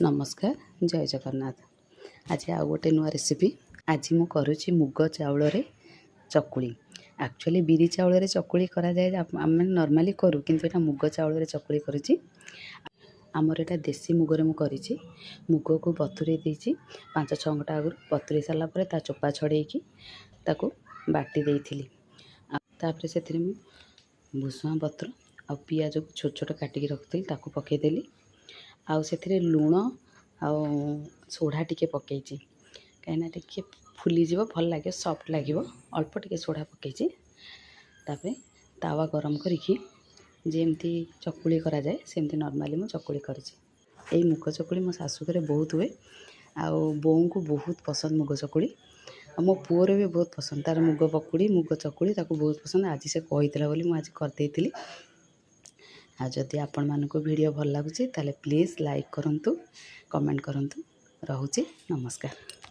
ନମସ୍କାର, ଜୟ ଜଗନ୍ନାଥ। ଆଜି ଆଉ ଗୋଟେ ନୂଆ ରେସିପି। ଆଜି ମୁଁ କରୁଛି ମୁଗ ଚାଉଳରେ ଚକୁଳି। ଆକ୍ଚୁଆଲି ବିରି ଚାଉଳରେ ଚକୁଳି କରାଯାଏ, ଆମେ ନର୍ମାଲି କରୁ, କିନ୍ତୁ ଏଇଟା ମୁଗ ଚାଉଳରେ ଚକୁଳି କରୁଛି। ଆମର ଏଇଟା ଦେଶୀ ମୁଗରେ ମୁଁ କରିଛି। ମୁଗକୁ ବତୁରେଇ ଦେଇଛି 5-6 ଘଣ୍ଟା ଆଗରୁ। ବତୁରେଇ ସାରିଲା ପରେ ତା ଚୋପା ଛଡ଼େଇକି ତାକୁ ବାଟି ଦେଇଥିଲି। ତାପରେ ସେଥିରେ ମୁଁ ଭୃଷୁଙ୍ଗା ପତ୍ର ଆଉ ପିଆଜକୁ ଛୋଟ ଛୋଟ କାଟିକି ରଖିଥିଲି, ତାକୁ ପକାଇଦେଲି। ଆଉ ସେଥିରେ ଲୁଣ ଆଉ ସୋଢ଼ା ଟିକେ ପକାଇଛି, କାହିଁକିନା ଟିକେ ଫୁଲିଯିବ, ଭଲ ଲାଗିବ, ସଫ୍ଟ ଲାଗିବ। ଅଳ୍ପ ଟିକେ ସୋଢ଼ା ପକାଇଛି। ତାପରେ ତାୱା ଗରମ କରିକି ଯେମିତି ଚକୁଳି କରାଯାଏ, ସେମିତି ନର୍ମାଲି ମୁଁ ଚକୁଳି କରିଛି। ଏଇ ମୁଗ ଚକୁଳି ମୋ ଶାଶୁଘରେ ବହୁତ ହୁଏ ଆଉ ବୋଉଙ୍କୁ ବହୁତ ପସନ୍ଦ ମୁଗ ଚକୁଳି। ଆଉ ମୋ ପୁଅର ବି ବହୁତ ପସନ୍ଦ। ତା'ର ମୁଗ ପକୁଡ଼ି, ମୁଗ ଚକୁଳି ତାକୁ ବହୁତ ପସନ୍ଦ। ଆଜି ସେ କହିଥିଲା ବୋଲି ମୁଁ ଆଜି କରିଦେଇଥିଲି। ଆଉ ଯଦି ଆପଣମାନଙ୍କୁ ଭିଡ଼ିଓ ଭଲ ଲାଗୁଛି, ତାହେଲେ ପ୍ଲିଜ୍ ଲାଇକ୍ କରନ୍ତୁ, କମେଣ୍ଟ କରନ୍ତୁ। ରହୁଛି, ନମସ୍କାର।